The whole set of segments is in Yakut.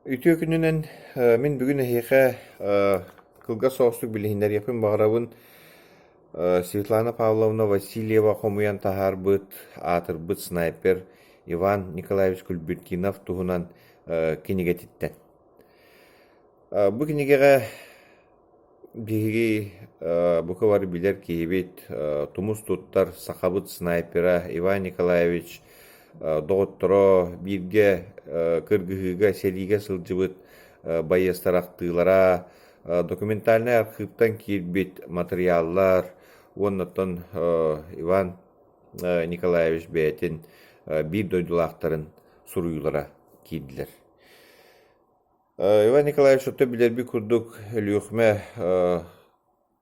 Үтүө күнүнэн мин бүгүн эһиэхэ кылгас соҕустук билиһиннэриэхпин баҕарабын Светлана Павловна Васильева хомуйан таһаарбыт аатырбыт снайпер Иван Николаевич Кульбертинов туһунан кинигэтиттэн. Бу кинигэҕэ Биһиги бука бары билэр киһибит, тумус туттар сахабыт снайпера Иван Николаевич доҕотторо бииргэ кыргыһыыга, сэриигэ сылдьыбыт байыастар ахтыылара, документальнай архыыптан киирбит матырыйааллар уонна оттон Иван Николаевич бэйэтин биир дойдулаахтарын суруйуулара киирдилэр. Иван Николаевич оттон билэрбит курдук Өлүөхүмэ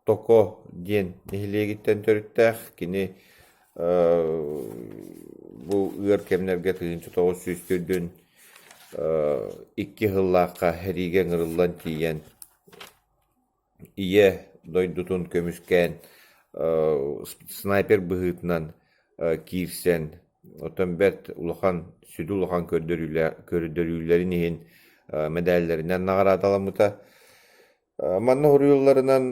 Токо диэн нэһилиэгиттэн төрүттээх. Кини бу ыар кэмнэргэ 1904 икки сыллаахха сэриигэ ыҥырыллан тиийэн Ийэ дойдутун көмүскээн снайпер быһыытынан киирсэн, оттон бэрт улахан, сүдү улахан көрдөрүүлэрин иһин мэдээллэринэн наҕараадаламмыта. Манна суруйулларынан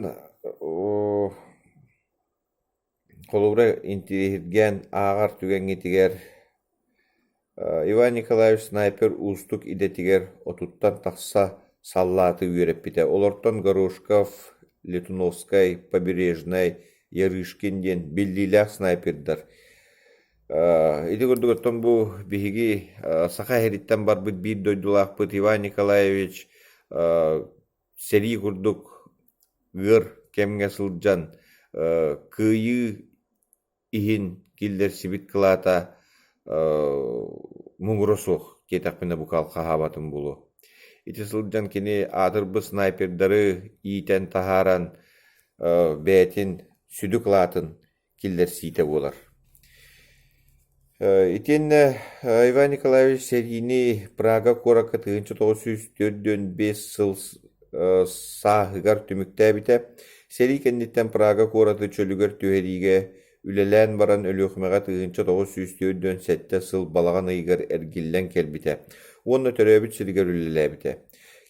Холобура, интириэһиргээн ааҕар түгэҥҥитигэр Иван Николаевич снайпер уустук идэтигэр отуттан тахса саллааты үөрэппитэ. Олортон Горошков, Летуновскай, Побережнай, Ярышкин диэн биллиилээх снайпердар. Ити курдук оттон бу биһиги Саха сириттэн барбыт биир дойдулаахпыт Иван Николаевич сэрии курдук ыар кэмҥэ сылдьан кыайыы иһин киллэрсибит кылаата муҥура суох диэтэхпинэ бука алҕаһаабатым буолуо. Ити сылдьан кини аатырбыт снайпердары иитэн таһааран бэйэтин сүдү кылаатын киллэрсиитэ буолар. Итиэннэ Иван Николаевич сэриини Прага куоракка 1945 сыл сааһыгар түмүктээбитэ. Сэрии кэнниттэн Прага куораты чөлүгэр түһэриигэ үлэлээн баран Өлүөхүмэҕэ 1947 сыл балаҕан ыйыгар эргиллэн кэлбитэ уонна төрөөбүт сиригэр үлэлээбитэ.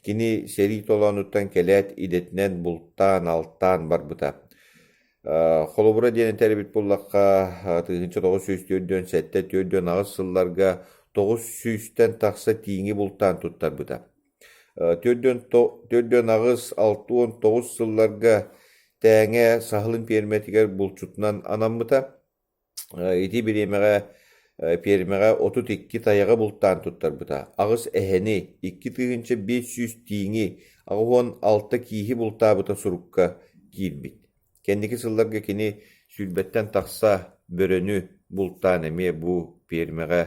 Кини сэрии толоонуттан кэлээт идэтинэн бултаан-алтаан барбыта. Холобура диэн этэр эбит буоллахха, 1947 48 сылларга 900-тэн тахса тииҥи бултаан туттарбыта. 48 69 сылларга Тээҥэ саһылын пиэрмэтигэр булчутунан анаммыта. Ити бириэмэҕэ пиэрмэҕэ 32 тайаҕы бултаан туттарбыта, аҕыс эһэни, 2500 тииҥи, 86 кииһи бултаабыта сурукка киирбит. Кэнники сылларга кини сүүрбэттэн тахса бөрөнү бултаан эмиэ бу пиэрмэҕэ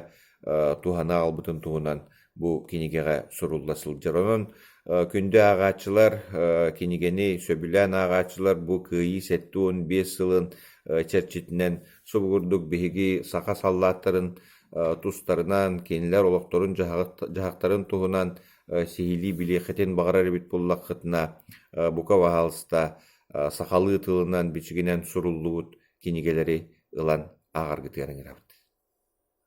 туһана аҕалбытын туһунан бу кинигэҕэ сурулла сылдьар. Онон күндү ааҕааччылар, кинигэни сөбүлээн ааҕааччылар бу Кыайыы 75 сылын чэрчитинэн субу курдук биһиги саха саллааттарын тустарынан, кинилэр олохторун-дьаһахтарын туһунан сиһилии билиэххитин баҕарар эбит буоллаххытына, бука баһаалыста сахалыы тылынан, бичигинэн суруллубут кинигэлэри ылан ааҕаргытыгар ыҥырабыт.